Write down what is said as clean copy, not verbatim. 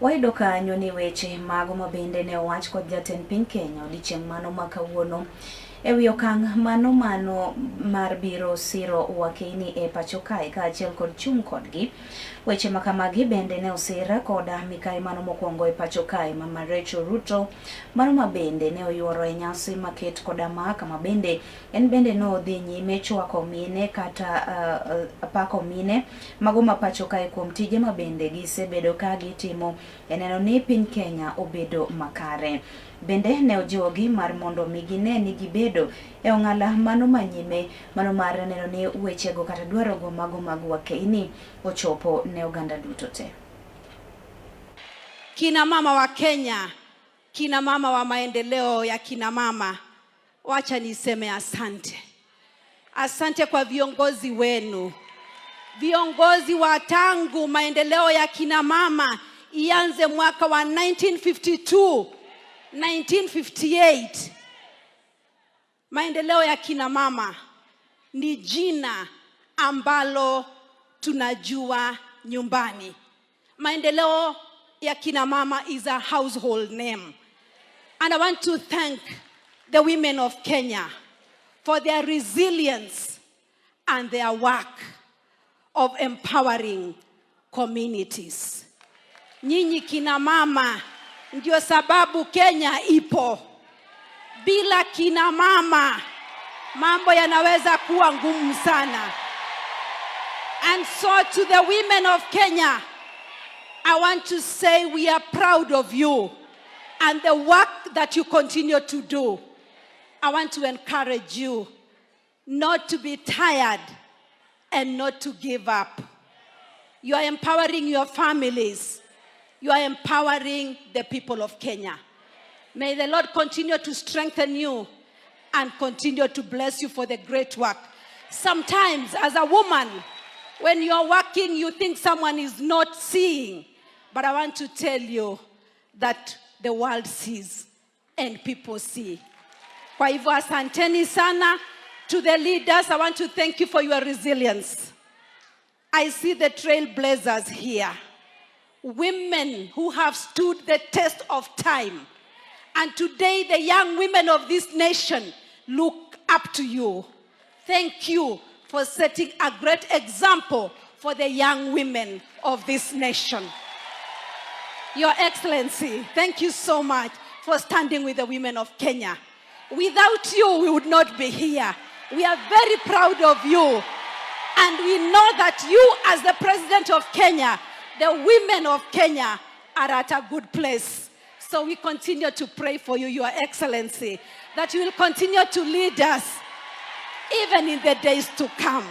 Wayudo kanyo ni weche mago ma bende ne owach kod jatend piny Kenya odiechieng' mano ma kawuono e wi okang' mano mar biro siro wakeyni e pacho kae kaachiel kod chung' kodgi. Weche ma kamagi bende ne osir koda mikai mano mokwongo e pacho kae Mama Rachel Ruto, mano ma bende ne oyuoro e nyasi maket koda ma kama bende en bende nodhi nyime chwako mine kata pako mine mago ma pacho kae kuom tije ma bende gisebedo ka gitimo e neno ni piny Kenya obedo makare. Bende ne ojiwogi mar mondo mi gine ni gibedo e ong'ala mano manyime mano mar neno ni wechego kata dwarogo mago mag wakeini ochopo ne oganda duto te. Kina mama wa Kenya, kina mama wa maendeleo ya kina mama, wacha niseme asante. Asante kwa viongozi wenu, viongozi wa tangu maendeleo ya kina mama ianze mwaka wa 1952, 1958. Maendeleo ya kina mama ni jina ambalo tunajua nyumbani. Maendeleo ya kina mama is a household name. And I want to thank the women of Kenya for their resilience and their work of empowering communities. Nyinyi kina mama ndio sababu Kenya ipo. Bila kina mama mambo yanaweza kuwa ngumu sana. And so to the women of Kenya, I want to say we are proud of you and the work that you continue to do. I want to encourage you not to be tired and not to give up. You are empowering your families. You are empowering the people of Kenya. May the Lord continue to strengthen you and continue to bless you for the great work. Sometimes, as a woman, when you are working, you think someone is not seeing. But I want to tell you that the world sees and people see. Kwa hivyo asanteni sana to the leaders. I want to thank you for your resilience. I see the trailblazers here. Women who have stood the test of time. And today, the young women of this nation look up to you. Thank you for setting a great example for the young women of this nation. Your Excellency, thank you so much for standing with the women of Kenya. Without you, we would not be here. We are very proud of you. And we know that you, as the president of Kenya, the women of Kenya are at a good place. So we continue to pray for you, Your Excellency, that you will continue to lead us even in the days to come.